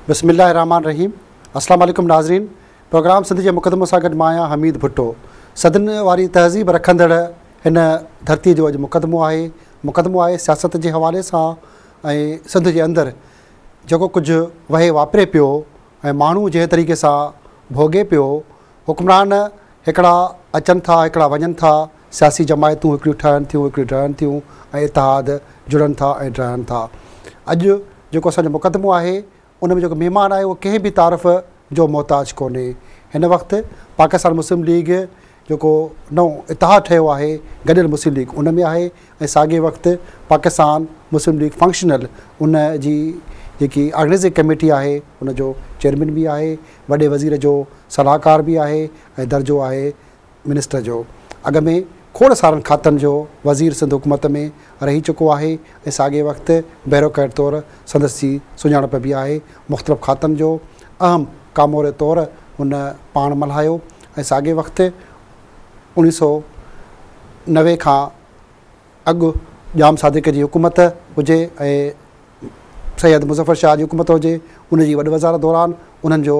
بسم الله الرحمٰن الرحيم السلام عليڪم ناظرين پروگرام سنڌ جي مقدمو سان گڏ مان آهيان حميد ڀٽو صدين واري تهذيب رکندڙ هن ڌرتي جو اڄ مقدمو آهي مقدمو آهي سياست جي حوالي سان ۽ سنڌ جي اندر جيڪو ڪجهه وهي واپري پيو ۽ ماڻهو جنهن طريقي سان ڀوڳي پيو حڪمران هڪڙا اچن ٿا هڪڙا وڃن ٿا، سياسي جماعتون هڪڙيون ٺهن ٿيون هڪڙيون ڊهن ٿيون ۽ اتحاد جڙن ٿا ۽ ڊهن ٿا. اڄ جيڪو اسان جو مقدمو آهي ان ۾ جيڪو مهمان آهي اهو ڪنهن به تعارف جو محتاج ڪونهي. هن وقت پاڪستان مسلم ليگ جيڪو نئون اتحاد ٺهيو آهي گڏيل مسلم ليگ ان ۾ آهي ۽ ساڳئي وقت پاڪستان مسلم ليگ فنڪشنل ان جي جيڪي آرگنائيزنگ ڪميٽي آهي ان جو چيئرمين به آهي. وڏي وزير جو صلاحڪار به آهي ۽ درجو آهي منسٽر جو. اڳ ۾ کوڙ سارن کاتن جو وزير سنڌ حڪومت ۾ رهي چڪو آهي ۽ ساڳئي وقت بيروڪريٽ طور سندس جي سڃاڻپ به آهي. مختلف کاتن جو اهم ڪاموري طور هن پاڻ ملهايو ۽ ساڳئي وقت 1990 کان اڳ ڄام صادق جي حڪومت هجي ۽ سيد مظفر شاهه جي حڪومت هجي ان جي وڏ وزارت دوران انهن جو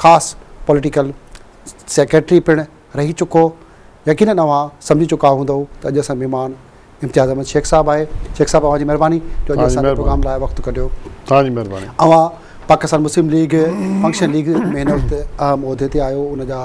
خاص پوليٽيڪل سيڪريٽري پڻ رهي چڪو. يقينن اوهان سمجهي چڪا هوندؤ ته اڄ اسان مهمان امتياز احمد شيخ صاحب آهي. شيخ صاحب اوهان جي مهرباني جو اڄ اسان جي پروگرام لاء وقت ڪڍيو. توهان جي مهرباني. اوهان Pakistan Muslim league functional league ۾ هن وقت اهم عهدي تي آهيو ان جا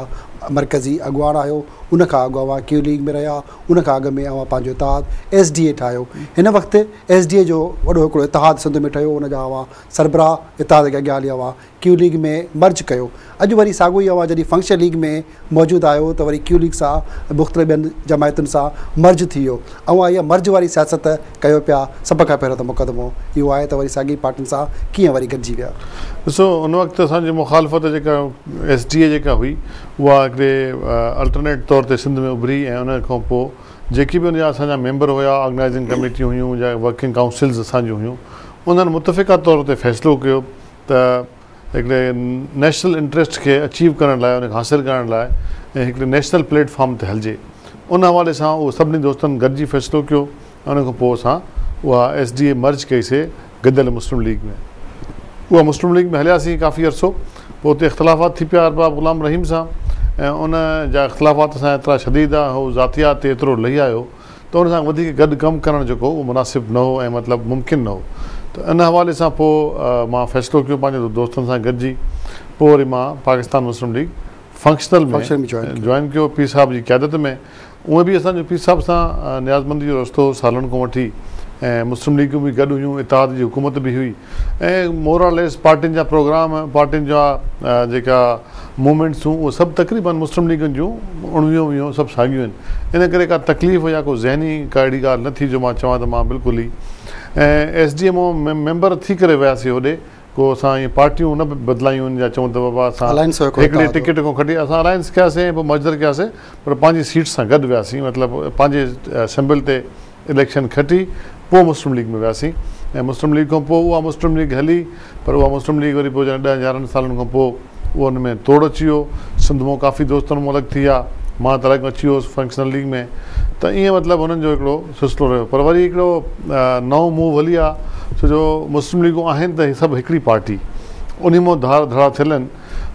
مرڪزي اڳواڻ آهيو ان کان اڳ اوهان ڪيو ليگ ۾ رهيا ان کان اڳ ۾ اوهان پنهنجو اتحاد ايس ڊي اي ٺاهيو. هن وقت ايس ڊي اي جو وڏو هڪڙو اتحاد سنڌ ۾ ٺهيو ان جا اوهان سربراهه اتحاد کي اڳيان هلي اوهان ڪيو ليگ ۾ مرج ڪيو. اڄ وري ساڳيو ئي اوهان جڏهن فنڪشنل ليگ ۾ موجود آهيو ته وري ڪيو ليگ سان مختلف ٻين جماعتن سان مرج ٿي ويو. اوهان اها مرج واري سياست ڪيو پيا. سڀ کان پهريون ته مقدمو اهو آهي ته وري ساڳي پارٽين سان ڪيئن وري گڏجي ويا؟ ڏسو ان وقت اسان جي مخالفت جيڪا ايس ڊي اي جيڪا هئي اها هڪڙي الٽرنيٽ طور تي سنڌ ۾ اڀري ۽ ان کان پوء جيڪي به ان جا اسان جا ميمبر هيا آرگنائيزنگ ڪميٽيون هيون يا ورڪنگ ڪائونسلز اسان جون هيون انهن متفقه طور تي فيصلو ڪيو ته هڪڙي نيشنل انٽريسٽ کي اچيو ڪرڻ لاء ان کي حاصل ڪرڻ لاء ۽ هڪڙي نيشنل پليٽ فارم تي هلجي ان حوالي سان اهو سڀني دوستن گڏجي فيصلو ڪيو ۽ ان کان پوء اسان اها ايس ڊي اي مرج ڪئي سي گڏيل مسلم ليگ ۾ اها مسلم ليگ ۾ هلياسين ڪافي عرصو پوء اتي اختلافات ٿي پيا ارباب غلام رحيم سان ۽ ان جا اختلافات اسان ايترا شديد ها هو ذاتيات تي ايترو لهي آيو ته ان سان وڌيڪ گڏ ڪم ڪرڻ جيڪو اهو مناسب نه هو ۽ مطلب ممڪن نه هو ته ان حوالي سان پوء مان فيصلو ڪيو پنهنجي دوستن سان گڏجي پوء وري مان Pakistan Muslim league functional ۾ join ڪيو پير صاحب جي قيادت ۾ اونئن به اسان جو پير صاحب سان نيازمندي جو رستو سالن کان وٺي ۽ مسلم ليگون به گڏ هيون اتحاد جي حڪومت به هئي ۽ مور آر ليس پارٽين جا پروگرام پارٽين جا جيڪا موومينٽس هيون اهي سڀ تقريبن مسلم ليگن جون اڻويهون ويهون سڀ ساڳيون آهن ان ڪري ڪا تڪليف يا ڪو ذهني ڪا اهڙي ڳالهه نه ٿي جو مان چوان ته مان بلڪل ئي ۽ ايس ڊي اي مان ميمبر ٿي ڪري وياسي هوڏي ڪو اسان ائين پارٽيون نه بدلايون آهن يا چئون ته بابا اسان هڪڙي ٽڪيٽ کان کٽي اسان الائنس ڪياسين ۽ پوء مرجر ڪياسين پر پنهنجي سيٽ سان گڏ وياسين مطلب پنهنجي سمبل تي اليڪشن کٽي پوء مسلم ليگ ۾ وياسين ۽ مسلم ليگ کان پوء اها مسلم ليگ هلي پر اها مسلم ليگ وري پوء جڏهن ڏهن يارهن سالن کان پوء اهو ان ۾ توڙ اچي ويو سنڌ مان ڪافي دوست ان مان الڳ ٿي ويا مان ته الڳ اچي ويو هوس فنڪشنل ليگ ۾ ته ائين مطلب انهن جو هڪڙو سلسلو رهيو پر وري هڪڙو نئون موو هلي آ ڇو جو مسلم ليگون آهن ته سڀ هڪڙي پارٽي انهي مان ڌار ڌڙا ٿيل آهن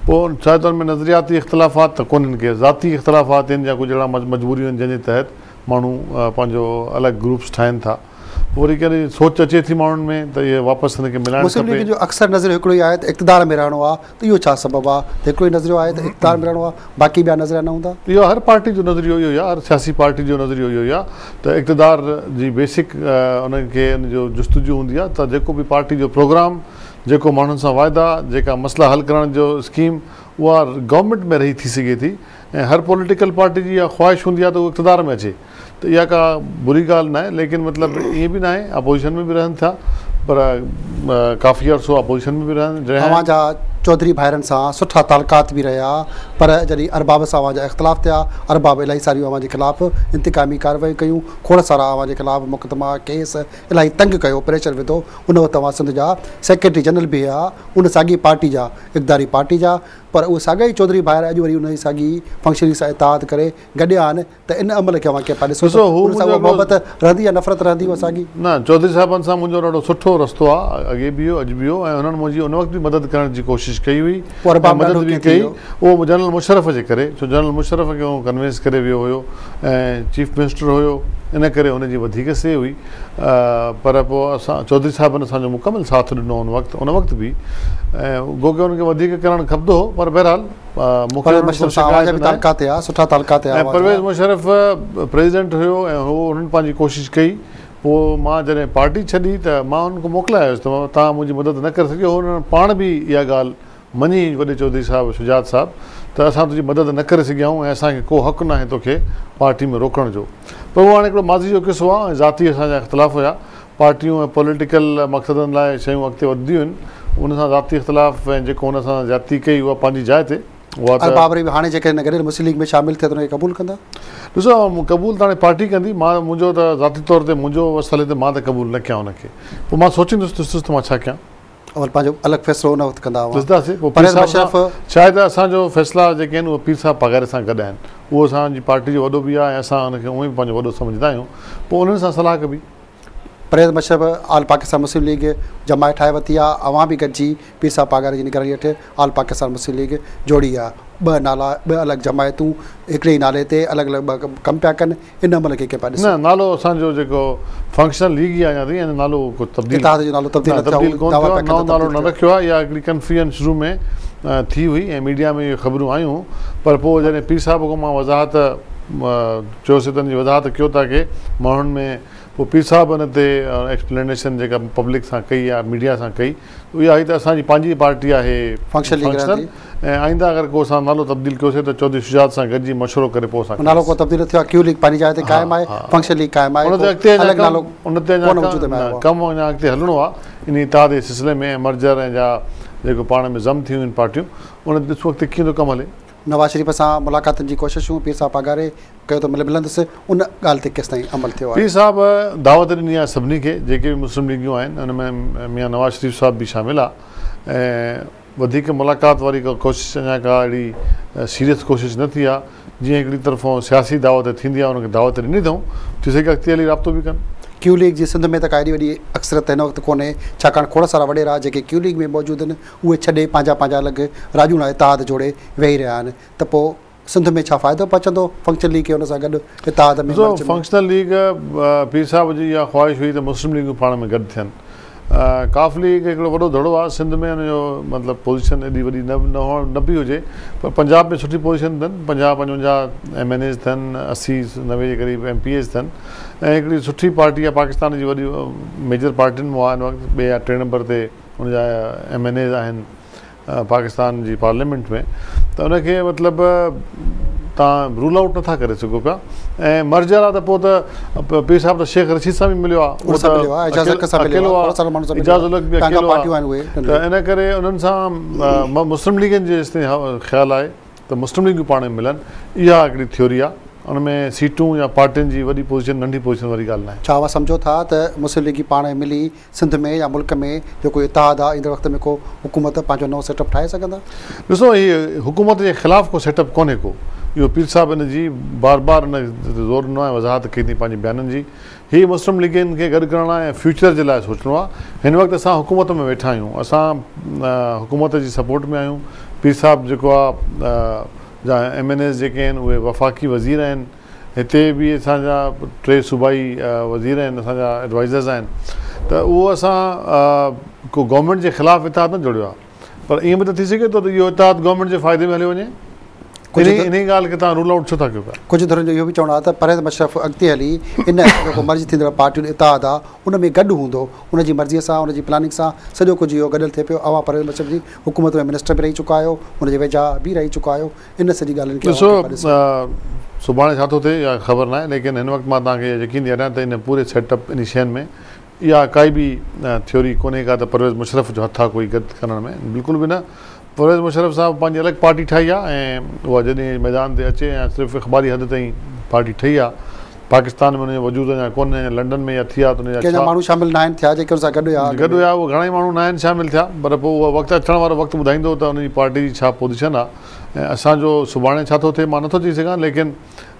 پوء شايد ان ۾ نظرياتي اختلافات ته ڪونهن ڪي ذاتي اختلافات آهن يا ڪجهه اهڙا مجبوريون آهن جنهن جي تحت ماڻهو پنهنجو الڳ گروپس ٺاهين ٿا پوء وري ڪڏهن سوچ اچي ٿي ماڻهن ۾ ته اهي واپس هن کي ملائڻ مسلم کپي. ليگ جو اڪثر نظريو هڪڙو ئي آهي ته اقتدار ۾ رهڻو آهي ته اهو ڇا سبب آهي ته هڪڙو ئي نظريو آهي ته اقتدار ۾ رهڻو آهي باقي ٻيا نظريا نه هوندا؟ اهو هر پارٽي جو نظريو اهو ئي آهي هر سياسي پارٽي جو نظريو اهو ئي آهي ته اقتدار جي بيسڪ انهن کي ان جو جستجو هوندي آهي ته جيڪو به پارٽي جو پروگرام جيڪو ماڻهن سان واعدا جيڪا مسئلا حل ڪرڻ جو اسڪيم اها گورنمينٽ ۾ رهي ٿي سگهي ٿي ۽ هر پوليٽيڪل پارٽي جي اها خواهش هوندي آهي ته هو اقتدار ۾ اچي ته اها ڪا بري ڳالهه ناهي ليڪن مطلب ائين به ناهي اپوزيشن ۾ به رهن ٿا پر ڪافي عرصو اپوزيشن ۾ به رهن رهيا اوهان جا چوڌري ڀائرن سان سٺا تعلقات به رهيا پر جڏهن ارباب سان اوهان جا اختلاف ٿيا ارباب الاهي ساريون اوهان جي خلاف انتقامي ڪارروائيون ڪيون کوڙ سارا اوهان جي خلاف مقدما ڪيس الاهي تنگ ڪيو پريشر وڌو ان وقت اوهان سنڌ جا سيڪريٽري جنرل به هيا ان ساڳي پارٽي جا اقتداري پارٽي جا پر اهي ساڳيا ئي چوڌري ڀائر اڄ وري انهي ساڳي ئي فنڪشنل ليگ سان اتحاد ڪري گڏيا آهن ته ان عمل کي اوهان ڪيئن پيا ڏسو ڏسو ته هو ان سان منهنجو اها هڪڙو محبت رهندي يا نفرت رهندي اها ساڳي؟ نه چوڌري صاحبن سان منهنجو ڏاڍو سٺو رستو آ اڳي به هيو اڄ به هيو ۽ انهن منهنجي ان وقت به مدد ڪرڻ جي ڪوشش ڪئي هئي پوء ۽ ارباب مدد ڏاڍو به ڪيئن ٿي ڪئي ويو؟ اهو جنرل مشرف جي ڪري ڇو جنرل مشرف کي هو ڪنوينس ڪري ويو هيو ۽ چيف منسٽر هيو ان ڪري هن جي وڌيڪ سي هئي پر پوء اسان چوڌري صاحبن اسان جو مڪمل ساٿ ڏنو ان وقت ان وقت به ۽ گو ڪه انهن کي وڌيڪ ڪرڻ کپندو هو پر بهرحال مون کي پرويز انهن کان مشرف سان اوهان جا شڪايت به ناهي تعلقات هيا سٺا تعلقات هيا ۽ اوهان پرويز جا. مشرف پريزيڊنٽ هيو ۽ هو انهن پنهنجي ڪوشش ڪئي پوء مان جڏهن پارٽي ڇڏي ته مان انهن کي موڪلائي آيس ته توهان منهنجي مدد نه ڪري سگهيو انهن پاڻ به اها ڳالهه مڃي وڏي چوڌري صاحب شجاعت صاحب ته اسان تنهنجي مدد نه ڪري سگهيا آهيون ۽ اسان کي ڪو حق ناهي توکي پارٽي ۾ روڪڻ جو پر اهو هاڻي هڪڙو ماضي جو قصو آهي ۽ ذاتي اسان جا اختلاف هيا پارٽيون ۽ پوليٽيڪل مقصدن لاء شيون اڳتي وڌنديون آهن ان سان ذاتي اختلاف ۽ جيڪو هن سان زيادتي ڪئي اها پنهنجي جاء تي اها ته ارباب رحيم هاڻي جيڪڏهن هن گڏيل مسلم ليگ ۾ شامل ٿئي ته ان کي قبول ڪندا؟ ڏسو قبول ته هاڻي پارٽي ڪندي مان منهنجو ته ذاتي طور تي منهنجو وس هلي ته مان ته قبول نه ڪيان ان کي پوء مان سوچيندس ڏسندس ته مان ڇا ڪيان. اول پنهنجو الڳ فيصلو ان وقت ڪندا هئا. ڏسنداسين پوء پير پرويز صاحب مشرف. سان شايد اسان جو فيصلا جيڪي آهن اهي پير صاحب پاڳاري سان گڏ آهن اهو اسان جي پارٽي جو وڏو به آهي ۽ اسان ان کي اونئن به پنهنجو وڏو سمجهندا آهيون پوء انهن سان صلاح ڪبي. پرويز مشرف آل پاڪستان مسلم ليگ جماعت ٺاهي ورتي آهي اوهان به گڏجي پير صاحب پاڳاري جي نگراني هيٺ آل پاڪستان مسلم ليگ جوڙي آهي ٻه نالا ٻه الڳ جماعتون هڪڙي ئي نالي تي الڳ الڳ ٻه ڪم پيا ڪن ان عمل کي ڪيئن پيا ڏسو؟ نه نالو اسان جو جيڪو فنڪشنل ليگ ئي آهي اڃا تائين نالو ڪو تبديل اتحاد جو نالو تبديل نه نه ٿيو تبديل آهي ڪونه دعويٰ ٿيو پيا آهي ڪن نئون ته نالو تبديل نه ٿيو آهي. رکيو آهي اها هڪڙي ڪنفيوزن شروع ۾ ٿي هئي ۽ ميڊيا ۾ اهي خبرون آيون پر پوء جڏهن پير صاحب کان مان وضاحت چيوسين ته ان جي وضاحت ڪيو تاڪه ماڻهن ۾ پوء پير صاحب ان تي ايڪسپلينيشن جيڪا پبلڪ سان ڪئي يا ميڊيا سان ڪئي اها هئي ته اسان جي پنهنجي پارٽي آهي فنڪشنل ليگ فنڪشنل رهندي. ۽ آئنده اگر ڪو اسان نالو تبديل ڪيوسين ته چوڌري شجاعت سان گڏجي مشورو ڪري پوء اسان نالو ڪو ڪنداسين. تبديل نه ٿيو آهي ڪيو ليگ پنهنجي جاء تي ها قائم آهي ها فنڪشنل ليگ قائم آهي ان ڪو تي اڳتي اڃا الڳ ڪم نالو ان تي اڃا ڪونه وجود ۾ نه آيو آهي. ڪم اڃا اڳتي هلڻو آهي انهي اتحاد جي سلسلي ۾ ۽ مرجر ۽ جا جيڪو پاڻ ۾ ضم ٿيون آهن پارٽيون ان تي ڏسون اڳتي ڪيئن ٿو ڪم هلي. نواز شريف سان ملاقاتن جي ڪوششون پير صاحب پاڳاري ڪيو ته ملندس ان ڳالهه تي ڪيستائين عمل ٿيو آهي؟ پير صاحب دعوت ڏني آهي سڀني کي جيڪي به مسلم ليگيون آهن ان ۾ ميان نواز شريف صاحب به شامل آهي ۽ وڌيڪ ملاقات واري ڪا ڪوشش اڃا ڪا اهڙي سيريس ڪوشش نه ٿي آهي جيئن هڪڙي طرفون سياسي دعوت ٿيندي آهي انهن کي دعوت ڏني اٿئون ٿي سگهي اڳتي هلي رابطو به ڪن. ڪيو ليگ جي سنڌ ۾ ته ڪا ايڏي وڏي اڪثريت هن وقت ڪونهي ڇاڪاڻ کوڙ سارا وڏيرا جيڪي ڪيو ليگ ۾ موجود آهن اهي ڇڏي پنهنجا پنهنجا الڳ راڄوڻا اتحاد جوڙي ويهي رهيا آهن ته پوء سنڌ ۾ ڇا فائدو پهچندو فنڪشنل ليگ کي ان سان گڏ اتحاد ۾ ڏسو مرچ ۾؟ فنڪشنل ليگ پير صاحب جي اها خواهش هئي ته مسلم ليگون پاڻ ۾ گڏ ٿين. قاف ليگ هڪڙو وڏو ڌڙو آهي سنڌ ۾ ان جو مطلب پوزيشن ايڏي وڏي نه نه هئڻ نه به هجي پر پنجاب ۾ سٺي پوزيشن اٿن 50 55 ايم اين ايز اٿن 80 90 جي قريب ايم پي ايز اٿن ۽ هڪڙي سٺي پارٽي آهي پاڪستان جي وڏي ميجر پارٽين مان آهي هن وقت ٻئي يا ٽئين نمبر تي ان جا ايم اين ايز آهن پاڪستان جي پارليامينٽ ۾ ته ان کي مطلب تان رول آئوٽ نٿا ڪري سگهو پيا ۽ مرجر آ ته پوء ته پير صاحب ته شيخ رشيد سان به مليو آ اهو ته اڪيلو آ اعجاز الحق به اڪيلو آ ته ان ڪري انهن سان مسلم ليگن جي جيستائين خيال آهي ته مسلم ليگون پاڻ ۾ ملن اها هڪڙي ٿيوري آ ان ۾ سيٽون يا پارٽين جي وڏي پوزيشن ننڍي پوزيشن واري ڳالهه ناهي. ڇا اوهان سمجهو ٿا ته مسلم ليگي پاڻ ۾ ملي سنڌ ۾ يا ملڪ ۾ جيڪو اتحاد آ ايندڙ وقت ۾ ڪو حڪومت پنهنجو نئون سيٽ اپ ٺاهي سگهندا؟ ڏسو هي حڪومت جي خلاف ڪو سيٽ اپ ڪونهي ڪو اهو پير صاحب ان جي بار بار ان تي زور ڏنو آهي وضاحت ڪئي اٿئي پنهنجي بيانن جي هي مسلم ليگين کي گڏ ڪرڻ آهي ۽ فيوچر جي لاء سوچڻو آهي هن وقت اسان حڪومت ۾ ويٺا آهيون اسان حڪومت جي سپورٽ ۾ آهيون پير صاحب جيڪو آ جا ايم اين ايز جيڪي آهن اهي وفاقي وزير آهن هتي به اسان جا ٽي صوبائي وزير آهن اسان جا ايڊوائزرز آهن ته اهو اسان ڪو گورنمينٽ جي خلاف اتحاد نه جوڙيو آهي پر ائين به ته ٿي سگهي ٿو ته اهو اتحاد گورنمينٽ جي فائدي ۾ هليو وڃي انهي انهي ڳالهه کي توهان رول آئوٽ ڇو ٿا ڪيو پيا؟ ڪجهه ڌرين جو اهو به چوڻ آهي ته پرويز مشرف اڳتي هلي ان جيڪو مرج ٿيندڙ پارٽين اتحاد آهي ان ۾ گڏ هوندو ان جي مرضي سان ان جي پلاننگ سان سڄو ڪجهه اهو گڏيل ٿئي پيو اوهان پرويز مشرف جي حڪومت ۾ منسٽر به رهي چڪا آهيو ان جي ويجها به رهي چڪا آهيو ان سڄي ڳالهين کي ڏسو اوهان ڪيئن پيا ڏسو؟ سڀاڻي ڇا ٿو ٿئي اها خبر ناهي ليڪن هن وقت مان توهان کي اهو يقين ڏياريان ته ان پوري سيٽ اپ ان شين ۾ اها ڪائي به ٿيوري ڪونهي ڪا ته پرويز مشرف جو هٿ آهي ڪوئي گڏ ڪرڻ ۾ بلڪل به نه پرويز مشرف صاحب پنهنجي الڳ پارٽي ٺاهي آهي ۽ اها جڏهن ميدان تي اچي ۽ صرف اخباري حد تائين پارٽي ٺهي آهي پاڪستان ۾ ان جو وجود اڃا ڪونهي ۽ لنڊن ۾ يا ٿي آ ته ان جا ڪنهن جا ماڻهو شامل ناهن ٿيا جيڪي ان سان گڏ هيا. گڏ هيا اهي گهڻا ئي ماڻهو ناهن شامل ٿيا پر پوء اهو وقت اچڻ وارو وقت ٻڌائيندو ته ان جي پارٽي جي ڇا پوزيشن آ ۽ اسان جو سڀاڻي ڇا ٿو ٿئي مان نٿو چئي سگهان ليڪن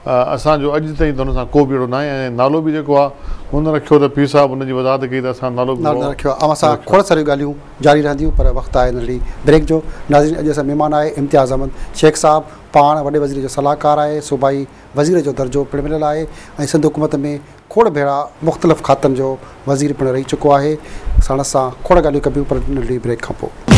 اسان جو اڄ تائين ته ان سان ڪو به اهڙو ناهي ۽ نالو به جيڪو آ هن رکيو ته پير صاحب ان جي وضاحت ڪئي ته اسان نالو به نه رکيو آ. اوهان سان کوڙ ساريون ڳالهيون جاري رهنديون پر وقت آهي ننڍڙي بريڪ جو. ناظرين اڄ اسان مهمان آهي امتياز احمد شيخ صاحب پاڻ وڏي وزير جو صلاحڪار آهي صوبائي وزير جو درجو پڻ مليل آهي ۽ سنڌ حڪومت ۾ کوڙ ڀيرا مختلف کاتن جو وزير پڻ رهي چڪو آهي. ساڻس سان کوڙ ڳالهيون ڪبيون پر ننڍڙي بريڪ کان پوء.